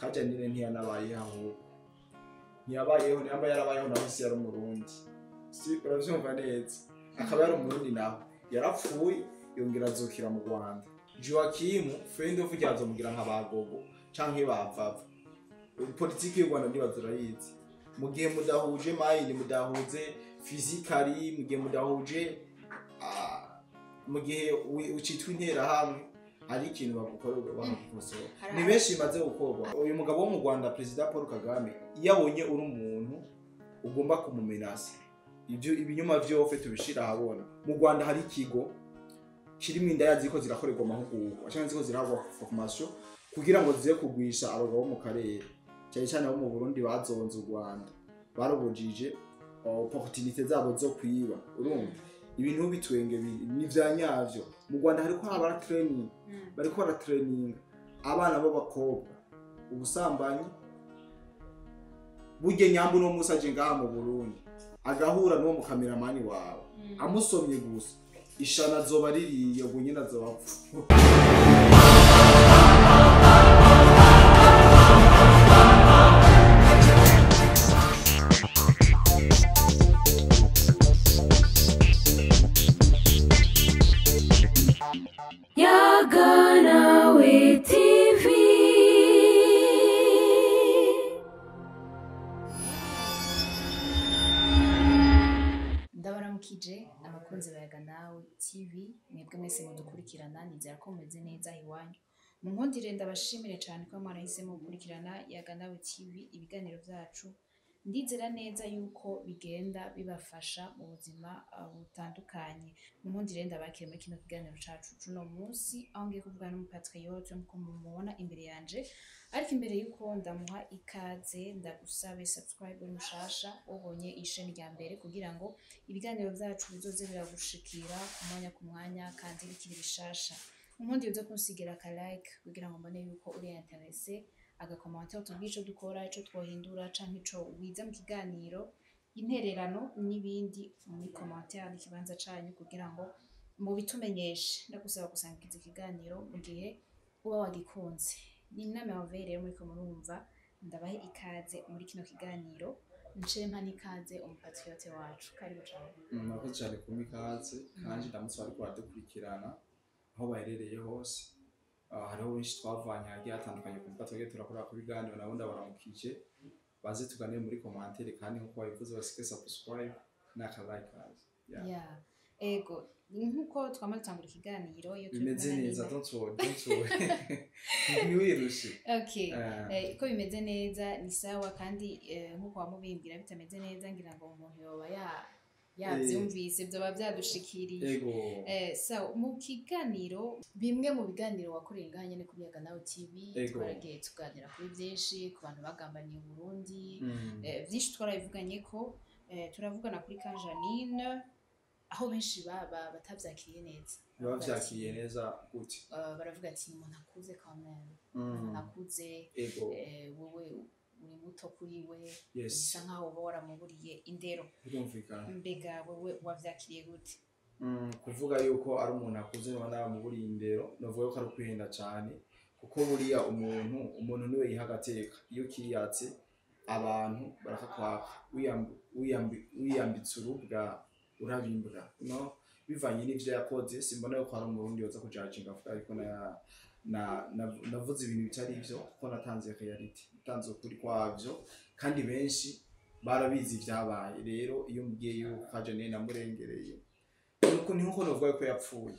Kajanine ntiyanabayeho, ahubwo ntiyabayeho, ntiyamba yarabayeho naho si yari Umurundi. Si uravyumva neza? Akaba yari Umurundi naho yarapfuye, yongera azukira mu Rwanda. Joachim friend of azomugira nka bagogo canke bavava. Politiki y'u Rwanda ndibaza urayizi. Mu gihe mudahuje mind, mudahuze physically, mu gihe mudahuje, mu gihe ucitwa interahamwe, hari ikintu bagukorera, bakagukosora. Ni benshi bimaze gukorwa. Uyu mugabo wo mu Rwanda, Perezida Paul Kagame, iyo abonye uri umuntu ugomba kumumenasa, ibyo ibinyoma vyose tubishira ahabona. Mu Rwanda hari ikigo kirimo indaya ziriko zirakorerwa amahugurwa canke ziriko zirahabwa formation kugira ngo zize kugwisha abagabo bo mu karere, cyane cyane abo mu Burundi bazonze u Rwanda, barubujije opportunité zabo zo kwiba. Urumva ibintu bitwenge ni vya nyavyo. Mu Rwanda hariko haba training, bariko baratraininga abana b'abakobwa ubusambanyi. Burya nyambu no musi aje ngaha mu Burundi agahura n'uwo mukameramani wawe, amusomye gusa, ishana azoba ririye, ubwo nyine azoba apfa. Yaganawe TV. Ndabaramukije abakunzi ba Yaganawe TV, mwebwe mwese mudukurikirana, nizera ko mumeze neza iwanyu. Mu nkundire ndabashimire cyane ko mwarahisemo gukurikirana Yaganawe TV, ibiganiro byacu. Ndizera neza yuko bigenda bibafasha mu buzima butandukanye. Mu nkundire ndabakire muri kino kiganiro cacu cuno munsi, aho ngiye kuvugana n'umupatriote nkuko mumubona imbere yanje. Ariko imbere yuko ndamuha ikaze, ndagusabe subscribe uri mushasha ubonye isheni rya mbere, kugira ngo ibiganiro byacu bizoze biragushikira ku mwanya ku mwanya kandi bikiri bishasha. Ubundi uze kunsigira aka like kugira ngo mbone yuko uri intéressé, agacommentaire utubwire ico dukora, ico twohindura canke ico wize mu kiganiro, intererano n'ibindi muri commentaire n'ikibanza canyu kugira ngo mubitumenyeshe. Ndagusaba gusangiza ikiganiro mu gihe uba wagikunze. Ni inama yawe rero muriko murumva, ndabahe ikaze muri kino kiganiro, nce mpa n'ikaze umupatriote wacu. Karibu cane. Murakoze cyane kumpa ikaze, kandi ndamutse bariko baradukurikirana aho baherereye hose. Hariho benshi twavanye hagiye hatandukanye ku mbuga twagiye turakorera ku biganiro, nabo ndabaramukije. Baze tuganire muri commentaire, kandi nkuko babivuze basige subscribe n'aka like kazi. Yeah. Yeah. Ego, nkuko twama dutangura ikiganiro iyo turi Bimeze kumwe na neza, Nina. Don't worry, don't worry. Ntiwirushe. Okay. Ko bimeze neza ni sawa, kandi nkuko wamubimbwira bitameze neza, ngira ngo umuntu yoba yavyumvise, vyoba vyadushikiriye. Ego. So mu kiganiro, bimwe mu biganiro wakoreye ngaha nyene kuri Yaganawe TV, Ego. twaragiye tuganira kuri byinshi, ku bantu bagambaniye Uburundi. Byinshi twarabivuganye ko turavugana kuri ka Janine, aho benshi baba batavyakiriye neza. Biba vyakiriye neza gute? Baravuga ati umuntu akuze quand même, umuntu akuze, Ego. wowe uri muto kuri we, bisa nkaho uba waramuburiye indero. Birumvikana. Mbega wewe wavyakiriye gute? Kuvuga yuko ari umuntu akuze noba naramuburiye indero, novuga yuko ari ukwihenda cane, kuko buriya umuntu niwe yiha agateka. Iyo ukiyatse abantu barakakwaka, wiyambitse urubwa urabimbwa no bivanye n'ivyo yakoze. Simbona yuko hari Umurundi yoza kujajinga avuga yuko navuze ibintu bitari ivyo, kuko natanze reality, natanze ukuri kwavyo, kandi benshi barabizi ivyabaye. Rero iyo mbwiye yuko Kajanine namurengereye, nuko ni nkuko novuga yuko yapfuye,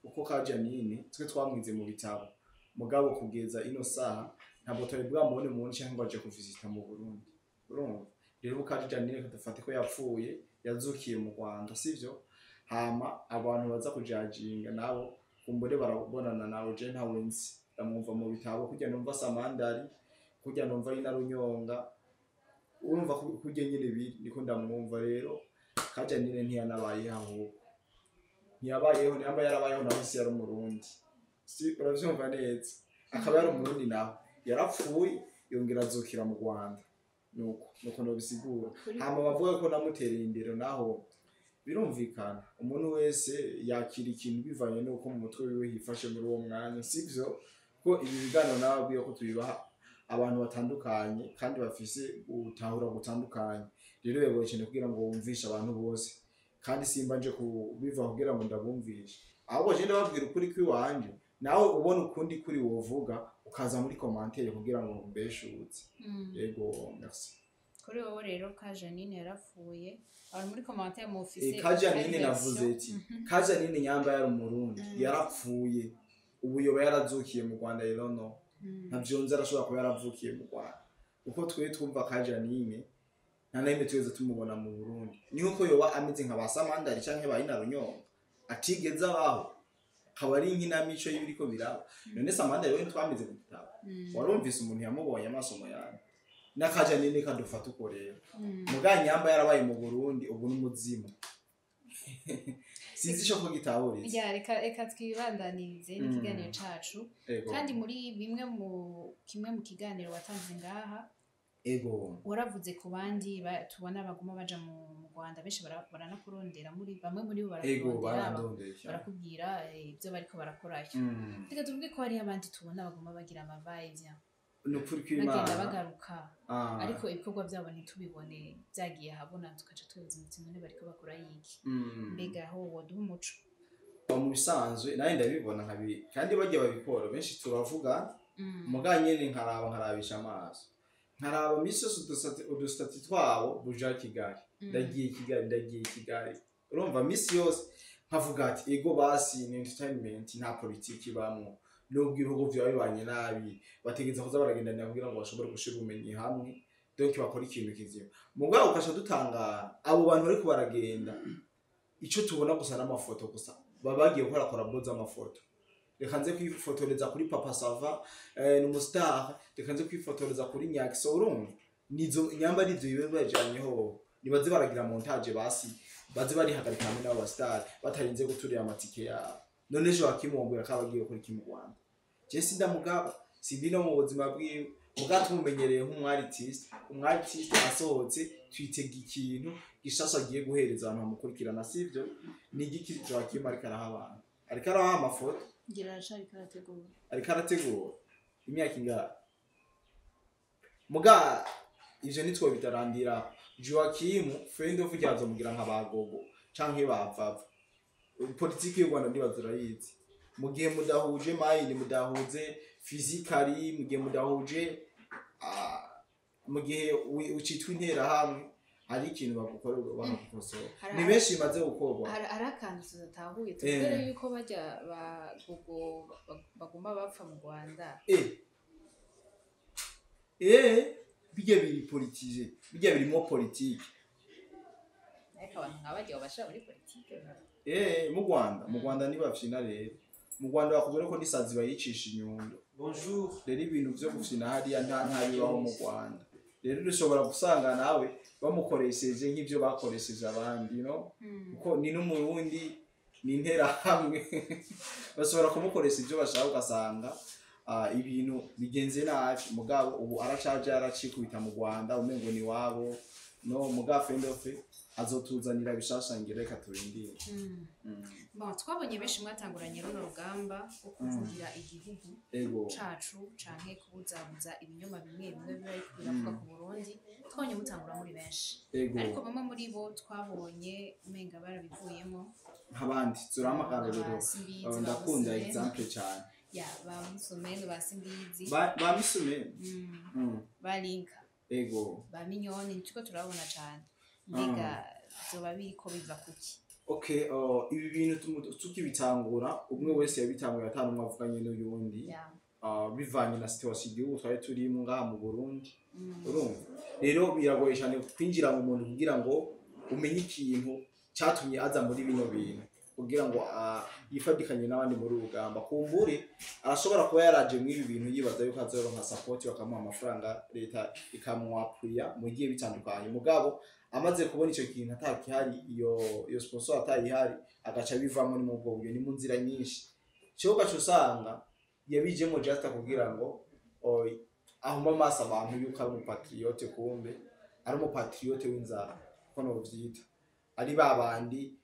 kuko Kajanine twe twamwize mu bitabo, mugabo kugeza ino saha ntabwo twari bwamubone mu Burundi canke ngo aje kuvisita mu Burundi. Urumva rero, Kajanine dufate ko yapfuye, yazukiye mu Rwanda, sivyo? Hama abantu baza kujajinga nabo kumbure barabonana nawe, je ntawe nzi, ndamwumva mu bitabo, kurya numva Samandari, kurya numva Ina Runyonga, urumva kurya nyene biri niko ndamwumva. Rero Kajanine ntiyanabayeho, ahubwo ntiyabayeho, ntiyamba yarabayeho naho si yari Umurundi. Si uravyumva neza? Akaba yari Umurundi naho yarapfuye, yongera azukira mu Rwanda. Nuko nobisigura. Hama bavuga ko namutereye indero, naho birumvikana, umuntu wese yakira ikintu bivanye n'uko mu mutwe wiwe hifashe muri uwo mwanya, sivyo? Ko ibi biganiro nababwiye ko tubibaha Abantu batandukanye kandi bafise gutahura gutandukanye. Rero biragoye cyane kugira ngo wumvishe abantu bose, kandi simba nje kubiva kugira ngo ndabumvishe, ahubwo je ndababwira ukuri kw'iwanje. Nawe ubona ukundi kuri wovuga, ukaza muri commentaire kugira ngo mbeshutse. Yego, merci. Kuri wowe rero, ka Janine yarapfuye, abantu muri commentaire mufise Ka Janine navuze ati ka Janine nyamba yari Umurundi, yarapfuye, ubu yoba yarazukiye mu Rwanda rero no ntavyo nzi, arashobora kuba yaravukiye mu Rwanda, kuko twe twumva ka Janine nta na rimwe tugeze tumubona mu Burundi. Ni nkuko yoba ameze nka ba Samandari canke ba Inarunyonga atigeze abaho, akaba ari inkinamico y'ibiriko biraba. None Samandari we ntitwamize ku gitabo? Warumvise umuntu yamubonye amaso mu yandi? N'aka Janine kadufata uko rero. Muga nyamba yarabaye mu Burundi, ubu n'umuzimu, sinzi ico ko gitahuritse. Ya, reka twibandanirize n'ikiganiro cacu. Ego. Kandi muri bimwe mu kimwe mu kiganiro watanze ngaha, waravuze ku bandi tubona baguma baja mu Rwanda, benshi baranakurondera, muri bamwe muri bo barakurondera, Barandondeye cyane. Barakubwira ibyo bariko barakorayo. Reka tuvuge ko hariho abandi tubona baguma bagira amavayivya, Ni ukuri bagenda kw'Imana. bagaruka, ariko ibikorwa byabo ntitubibone byagiye ahabona, tukaca twibaza imiti none bariko bakora yiki? Mbega aho woduha umuco? Mu bisanzwe nawe ndabibona nkabi, kandi bajya babikora benshi turavuga. Muga nyene nkaraba, nkarabisha amaso, nkaraba misi yose udusitati twabo buja Kigali. Ndagiye Kigali, ndagiye Kigali. Urumva, misi yose nkavuga ati ego basi ni entertainment, nta politiki ibamwo, nubwo ibihugu vyaba bibanye nabi bategereza kuza baragendanira kugira ngo bashobore gushira ubumenyi hamwe, donc bakora ikintu kizima. Mugabo ukaca dutangara abo bantu bariko baragenda, ico tubona gusa n'amafoto gusa, baba bagiye gukora collabo z'amafoto. Reka nze kwifotoreza kuri Papa Sava, ni umustar, reka nze kwifotoreza kuri Nyakiso. Urumva, nizo nyamba ari ivyo biba bajanyeho, nibaze baragira montage basi, baze barihagarika hamwe n'abo bastar batarinze guturira amatike yabo. None ejo bakimwongera ko abagiye gukora iki mu Rwanda? Je sindamugaba, sindi no mu buzima bwiwe, muga tumumenyereye nk'umwartiste. Umwartiste asohotse twitega ikintu gishasha agiye guhereza abantu bamukurikirana, sivyo? Ni igiki Joachim ariko araha abantu? Ariko araha amafoto. Ngira aracari karategura. Ariko arategura imyaka ingana. Muga ivyo nitwo bitarandira. Joachim friend of azomugira nka bagogo canke bavava. Politiki y'u Rwanda ndibaza urayizi. Mu gihe mudahuje mind, mudahuze physically, mu gihe mudahuje, mu gihe ucitwa interahamwe, hari ikintu bagukorera bakagukosora. Ni benshi bimaze gukorwa. Hari akantu tudatahuye. Tubwire yuko bajya ba gogo baguma bapfa mu Rwanda. Bijya biri politisé, bijya birimo politike. Ariko abantu nka bajya babasha muri politike? Mu Rwanda ntibafyina. Rero mu Rwanda bakubwira ko n'isazi bayicisha inyundo. Bonjour. Rero ibintu vyo gufyina hariya nta bibaho mu Rwanda. Rero dushobora gusanga nawe bamukoresheje nk'ivyo bakoresheje abandi, kuko ni n'Umurundi, ni interahamwe, bashobora kumukoresha ibyo bashaka, ugasanga ibintu bigenze nabi. Mugabo ubu aracaje, aracikubita mu Rwanda umengo ni wabo. No muga friend of azotuzanira bishasha, ngira reka turindire. Bon, twabonye benshi mwatanguranye runo rugamba rwo kuvugira igihugu cacu canke kubuzabuza ibinyoma bimwe bimwe biba biriko biravuga ku Burundi. Twabonye mutangura muri benshi, ariko bamwe muri bo twabonye umenga barabivuyemo. Nk'abandi turahamagara rero. Ba Simbizi, ba Ndakunda Musumeno. example cyane. Ya, ba Musumeno, ba Simbizi. Ba Misumeno. Ba Linka, ba Minyoni, turiko turabona cane. Mbega vyoba biriko biva kuki? Okay, ibi bintu tukibitangura, umwe wese yabitanguye atanu umwe avuganye n'uyundi, bivanye na situation igihugu twari turimo ngaha mu Burundi. Urumva rero biragoye cyane kwinjira mu muntu kugira ngo umenye ikintu cyatumye aza muri bino bintu, kugira ngo yifatikanye n'abandi muri uru rugamba. Kumbure arashobora kuba yaraje muri ibi bintu yibaza yuko azoronka support, bakamuha amafaranga, leta ikamwapuya mu gihe bitandukanye. Mugabo amaze kubona icyo kintu atakihari, iyo sponsor atayihari, agaca bivamo. Ni mu bwo buryo, ni mu nzira nyinshi cyo ugaca usanga yabijemo just kugira ngo ahuma amaso abantu yuko ari umupatriote, kumbe ari umupatriote w'inzara, ko novyita ari babandi,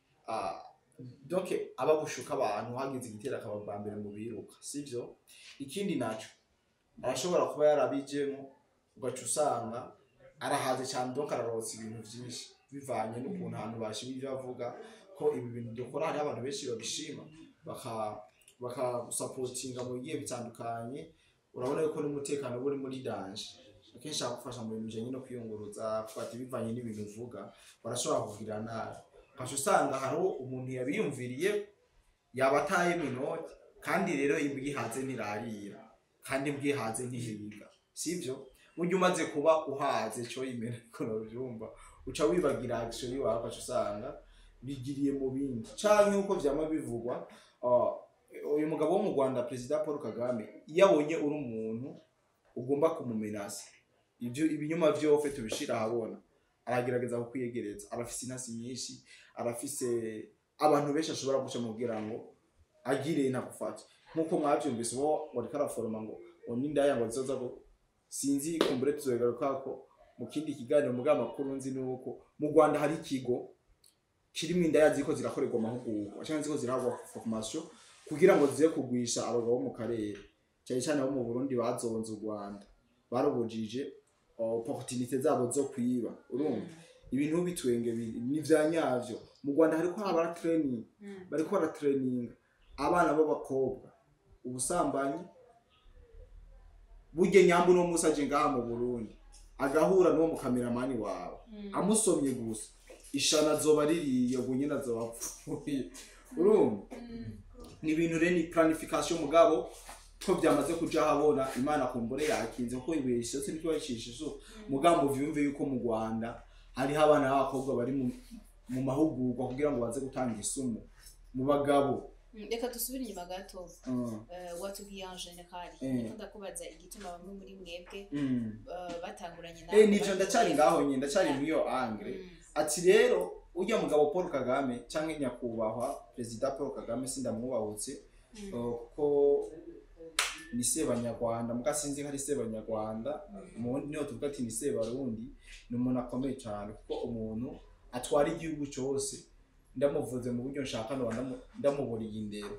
donc aba gushuka abantu, hagize igitero akaba bwa mbere mu biruka, sivyo? Ikindi naco Arashobora kuba yarabijemo, ugaca usanga arahaze cyane, donc ararotsa ibintu byinshi bivanye n'ukuntu ahantu bashima ibyo avuga, ko ibi bintu dukora hariho abantu benshi babishima, bakagusapotinga mu bigiye bitandukanye. Urabona yuko n'umutekano uba uri muri danger, akenshi agufasha mu bintu bijanye no kwiyunguruza, gufata bivanye n'ibintu uvuga, barashobora kugira nabi, ugaca usanga hariho umuntu yabiyumviriye yabataye inoti. Kandi rero imbwa ihaze ntirarira, kandi imbwa ihaze ntihiga, sibyo? Burya umaze kuba uhaze cyo imena ko nabyumva, uca wibagira action yiwawe, ugaca usanga bigiriye mu bindi. Canke uko vyama bivugwa, uyu mugabo wo mu Rwanda, Perezida Paul Kagame, iyo abonye uri umuntu ugomba kumumenasa, ibyo ibinyoma vyose tubishira ahabona, aragerageza kukwiyegereza. Arafise intasi nyinshi, arafise abantu benshi ashobora guca mubwira ngo agire ntagufate. Nkuko mwavyumvise, uwo wariko araforoma ngo n'indaya ngo zizoza, sinzi, kumbure tuzobigarukako mu kindi kiganiro. Mugabo amakuru nzi nuko mu Rwanda hari ikigo kirimo indaya ziriko zirakorerwa amahugurwa canke ziriko zirahabwa formation kugira ngo zize kugwisha abagabo mu karere, cyane cyane abo mu Burundi bazonze u Rwanda, barubujije opportunité zabo zo kwiba. Urumva ibintu bitwenge ni vya nyavyo. Mu Rwanda hariko haba training, bariko baratraininga abana b'abakobwa ubusambanyi. Burya nyambu no musi aje ngaha mu Burundi agahura n'uwo mukameramani wawe, amusomye gusa ishana azoba ririye, ubwo nyine azoba apfuye. Urumva ni ibintu rero ni planification, mugabo ko byamaze kuja ahabona, Imana kumbure yakinze kuko ibuye rishotse niryo bacisha isuka. Mugabo vyumve yuko mu Rwanda hariho abana b'abakobwa bari mu mahugurwa kugira ngo baze gutanga isumu mu bagabo. Reka dusubire inyuma gato. Watubwiye en général, ndiko ndakubaza igituma bamwe muri mwebwe batanguranye nawe. Nivyo, ndacari ngaho nyine, ndacari muri iyo angle. Ati rero urya mugabo Paul Kagame, canke nyakubahwa Perezida Paul Kagame, sindamwubahutse kuko ni sebanyarwanda, muga sinzi ko ari sebanyarwanda, umurundi niho tuvuga ati ni sebarundi. Ni umuntu akomeye cyane, kuko umuntu atwara igihugu cyose ndamuvuze mu buryo nshaka noba ndamuburiye indero.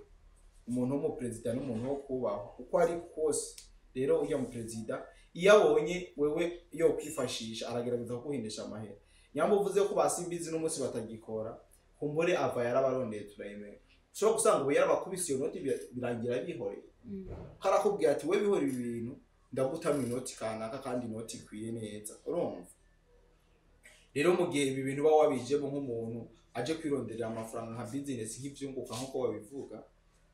Umuntu w'umuperezida n'umuntu wo kubahwa uko ari kose. Rero ujya mu perezida, iyo abonye wewe yo kwifashisha, aragerageza kuguhindisha amahera. Nyambo uvuze ko basimbizi n'umunsi batagikora, kumbure ava yarabarondeye, turayemera. Ushobora gusanga ubu yarabakubise iyo noti, birangira bihoreye. Karakubwira ati we bihora ibi bintu, ndagutama inoti kanaka, kandi inoti ikwiye neza. Urumva rero mu gihe ibi bintu uba wabijemo nk'umuntu aje kwironderera amafaranga nka business, nk'ivyunguka nk'uko babivuga,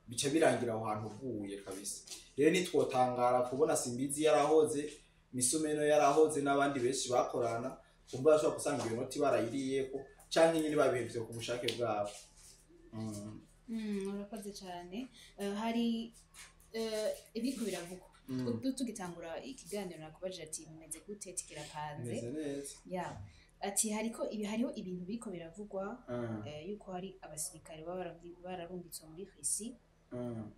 bica birangira aho hantu uguye kabisa. Rero nitwotangara kubona Simbizi yarahoze, Misumeno yarahoze, n'abandi benshi bakorana, kumva bashobora gusanga iyo noti barayiriyeko canke nyine babihevye ku bushake bwabo. Urakoze cyane. Hari ibiriko biravugwa. Tugitangura ikiganiro nakubajije ati bimeze gute, tikirapanze. Meze neza. Ya, ati hariko ibi, hariho ibintu biriko biravugwa yuko hari abasirikare baba bararungitswe muri Russie,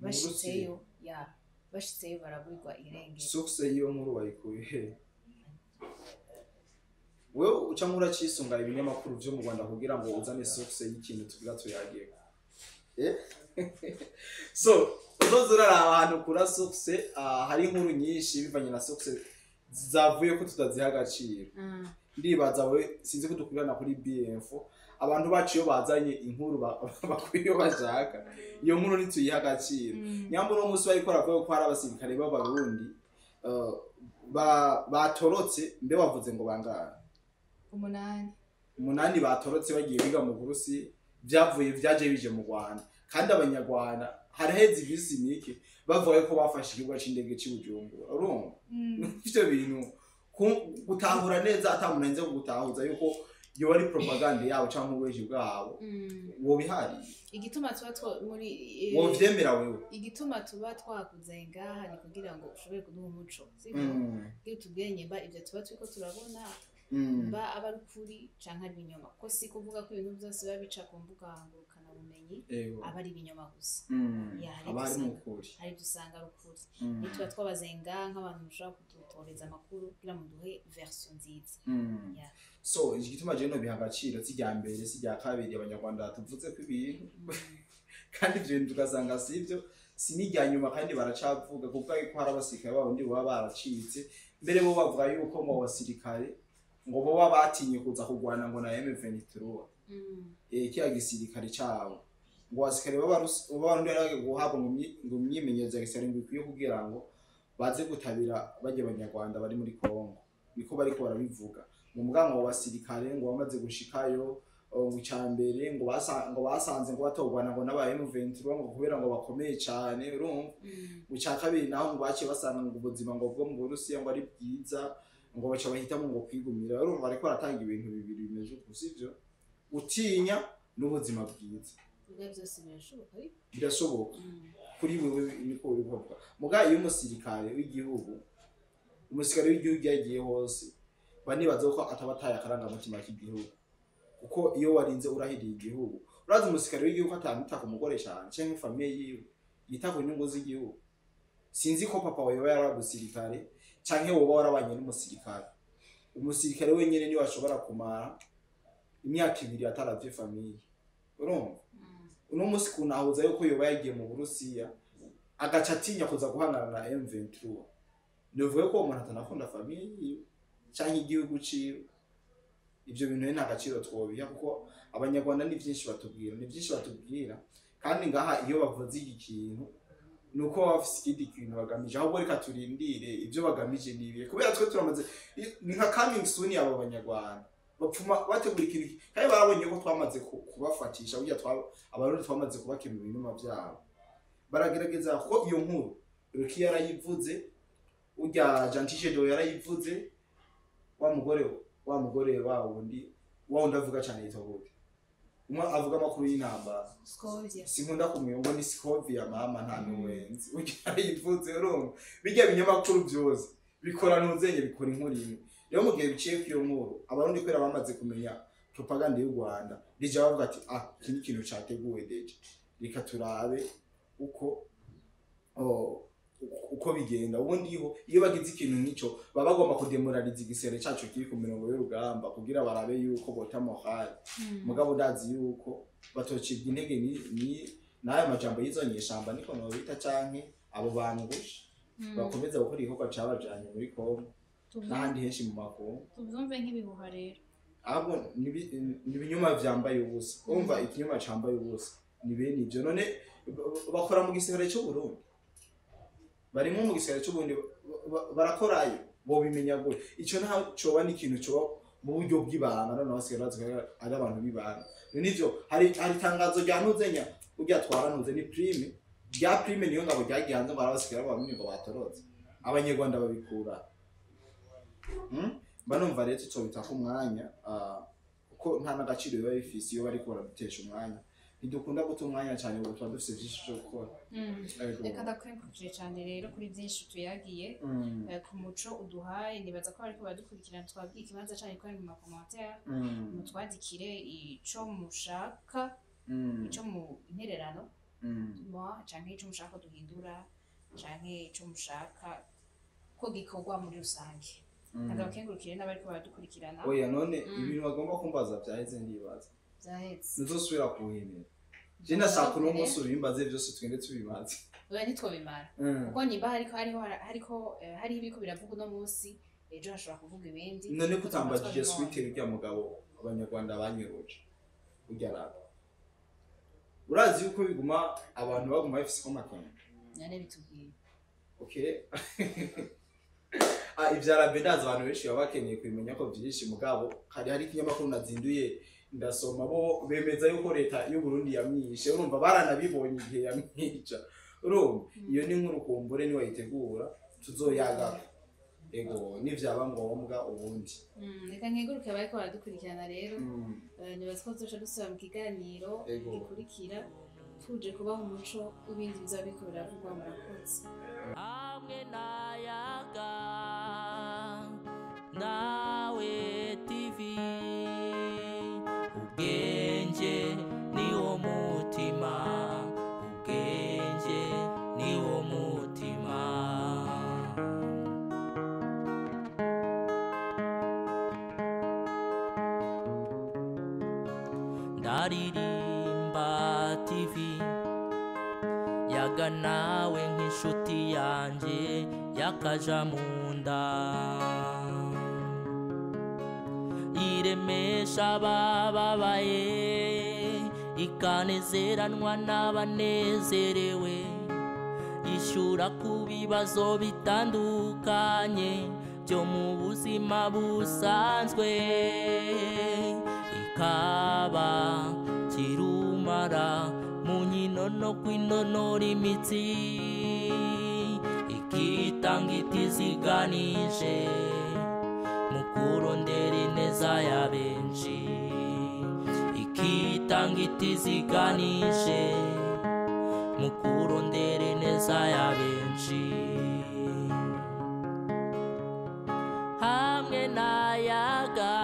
bashitseyo, ya, bashitseyo baraburirwa irengero. Source y'iyo nkuru wayikuye he? Wewe uca nk'uracisunga ibinyamakuru vyo mu Rwanda kugira ngo uzane source y'ikintu tugira tuyagiye. So uzoza uraraba ahantu kura source, hari inkuru nyinshi bivanye na source zavuye ko tutaziha agaciro. Ndibaza we sinzi ko dukurana kuri BF, abantu bacu iyo bazanye inkuru bakwiye iyo bashaka, iyo nkuru ntituyiha agaciro. Nyamara uno munsi bariko baravuga ko hari abasirikare b'Abarundi batorotse, mbe wavuze ngo bangahe? 8. 8 batorotse bagiye biga mu Burusi, byavuye byaje bije mu Rwanda. Kandi abanyarwanda haraheze iminsi mike bavuga ko bafashe ikibuga c'indege c'i Bujumbura. Urumva ivyo bintu gutahura neza ata muntu arinze kugutahuza yuko iyo ari propaganda yabo canke ububeshi bwabo, wobihariye. Igituma tuba muri wovyemera wewe? Igituma tuba twakuze ngaha ni kugira ngo ushobore kuduha umuco, sibyo? Kugira utubwire nyemba ivyo tuba turiko turabona mba aba ari ukuri canke ari ibinyoma, kuko si kuvuga ko ibintu byose biba bica ku mbuga ngurukanabumenyi aba ari ibinyoma gusa. Ya, hari aba ari ibyo mukuri, hari ibyo usanga ari ukuri. Iyo tuba twabaze ngaha nk'abantu mushobora kudutoreza amakuru kugira ngo muduhe version nziza. Yeah. So igituma je no biha agaciro, si irya mbere si irya kabiri abanyarwanda tuvuze ko ibintu, kandi ivyo bintu tugasanga sivyo. Si n'irya nyuma, kandi baracavuga kuvuga yuko hari abasirikare b'abarundi baba baracitse. Mbere bo bavuga yuko ngo abasirikare ngo boba batinye kuza kurwana ngo na M23, kiya gisirikare cabo, ngo abasirikare b'abarundi bari bagiye guhabwa ngo imyimenyerezo ya gisirikare ngo ikwiye kugira ngo baze gutabira barya abanyarwanda bari muri Kongo. Niko bariko barabivuga mu mugango wa basirikare ngo bamaze gushikayo, ngo icambere ngo ngo basanze ngo batogwana ngo n'aba M23 ngo kubera ngo bakomeye cane, urumva. Mu ca kabiri naho ngo baciye basanga ngo ubuzima ngo bwo mu Burusiya ngo ari bwiza, ngo baca bahitamo ngo kwigumira. Urumva bariko baratanga ibintu bibiri bimeze uko, sivyo? Utinya n'ubuzima bwiza. Biga byose birashoboka ariko. Birashoboka kuri wewe, niko uri kuvuga. Muga iyo umusirikare w'igihugu yagiye hose, banibaza ko ataba ataye akarangamutima k'igihugu, kuko iyo warinze urahiriye igihugu, urazi umusirikare w'igihugu atamwita ku mugore cyane canke famille yiwe, yita ku nyungu z'igihugu. Sinzi ko papa wawe yari umusirikare canke woba warabanye n'umusirikare. Umusirikare wenyene niwe ashobora kumara imyaka 2 ataravye famille, urumva. Uno munsi kunahuza yuko yoba yagiye mu Burusiya agaca atinya kuza guhangana na M23, nivuga ko uwo muntu atanakunda famille yiwe canke igihugu ciwe. Ivyo bintu rero nta gaciro twobiha, kuko abanyarwanda ni vyinshi batubwira, ni vyinshi batubwira. Kandi ngaha iyo bavuze iki kintu, ni uko baba bafise ikindi kintu bagamije. Ahubwo reka turindire ivyo bagamije ni ibihe, kubera twe turamaze, ni nka coming soon. Abo banyarwanda bapfuma bategura ikintu, kandi barabonye ko twamaze kubafatisha. Burya abarundi twamaze kubakemura ibinyoma vyabo. Baragerageza, kuko iyo nkuru Ruki yarayivuze, urya Gentil Do yarayivuze, wa mugore wa wundi avuga cyane yitwa gute, umwe avuga amakuru y'intambara? Scovia. Sinkunda kumenya ngo ni Scovia, mama, nta nuwenzi urya yarayivuze. Urumva bijya binyamakuru byose bikora ntuzenye, bikora inkuru imwe. Rero mu gihe biciye ku iyo nkuru, abarundi kubera bamaze kumenya propaganda y'u Rwanda, déjà bavuga ati: "Ah, iki ni ikintu categuwe déjà, reka turabe uko bigenda." Ubundi iyo bagize ikintu nk'ico, baba bagomba kudemoraliza igisere cacu kiri ku mirongo y'urugamba, kugira barabe yuko bota morale. Mugabo ndazi yuko batocibwa intege ni n'ayo majambo y'izo nyeshamba, niko nobita, canke abo bantu gusha bakomeza gukora igikorwa cabajanye muri Kongo n'ahandi henshi mu makungu. Tubyumve nk'ibihuha rero. Ahubwo ni ibinyoma vyambaye ubusa. Umva, ikinyoma cambaye ubusa ni bene ivyo. None bakora mu gisirikare c'u Burundi, barimo mu gisirikare c'u Burundi, barakorayo, bobimenya gute? Ico ntaho coba n'ikintu coba mu buryo bw'ibanga. None basigaye bazi ko ari abantu b'ibanga. None ivyo, hari itangazo rya ntuzenya urya twara ntuze ni prime rya prime niyo ngabo ryagiye hanze ngo hari abasigaye b'abarundi ngo batorotse. Abanyarwanda babikura? Mba numva rero tutobitako umwanya, kuko nta n'agaciro biba bifise iyo bariko baradutesha umwanya. Ntidukunda guta umwanya cyane, ubu tuba dufise vyinshi vyo gukora. Ego. Reka ndakwengurukire cyane rero kuri byinshi tuyagiye, ku muco uduhaye. Nibaza ko bariko baradukurikirana. Twabwiye ikibanza cyanyu ko ari mu ma commentaires. Mutwandikire ico mushaka, ico mu intererano moi, canke ico mushaka ko duhindura, canke ico mushaka ko gikorwa muri rusange. Ndabakengurukire n'abariko baradukurikirana. Oya, none ibintu bagomba kumbaza vyaheze, ndibaza. Vyaheze. Ntuzosubira kuhemera. Je ndashaka uno munsi ubimbaze vyose, tugende tubimaze. Oya, ntitwobimara, kuko nimba hariko hariho ibiriko biravuga uno munsi, ejo hashobora kuvuga ibindi. None kutambajije suite urya mugabo abanyarwanda banyuruje, urya raba, urazi yuko biguma abantu baguma bafise amakenga. None bitubwiye. Okay, ivya rabe ndazi abantu benshi baba bakeneye kubimenya ko vyinshi. Mugabo hari ikinyamakuru nazinduye ndasoma, bo bemeza yuko leta y'u Burundi yamwishe. Urumva baranabibonye igihe yamwica. Urumva iyo ni inkuru, kumbure niwe wayitegura, tuzoyaga, ego, nivyaba ngombwa ubundi. Reka nkenguruke abariko baradukurikirana rero. Nibaza ko tuzoca dusubira mu kiganiro Ego. gikurikira, tuje kubaha umuco w'ibindi bizoba biriko biravugwa. Murakoze. Hamwe n'ayaga nawe TV, ubwenge ni wo mutima, ubwenge ni wo mutima. Ndaririmba TV. Yaga nawe nk'inshuti yanjye yakaja mu nda. Iremesha abababaye, ikanezeranwa n'abanezerewe, yishyura ku bibazo bitandukanye byo mu buzima busanzwe, ikaba kirumara mu nkino no kwinonora imitsi, ikitanga itiziganije mu kurondera ineza ya benshi, ikitanga itiziganije mu kurondera ineza ya benshi. Hamwe na Yaga.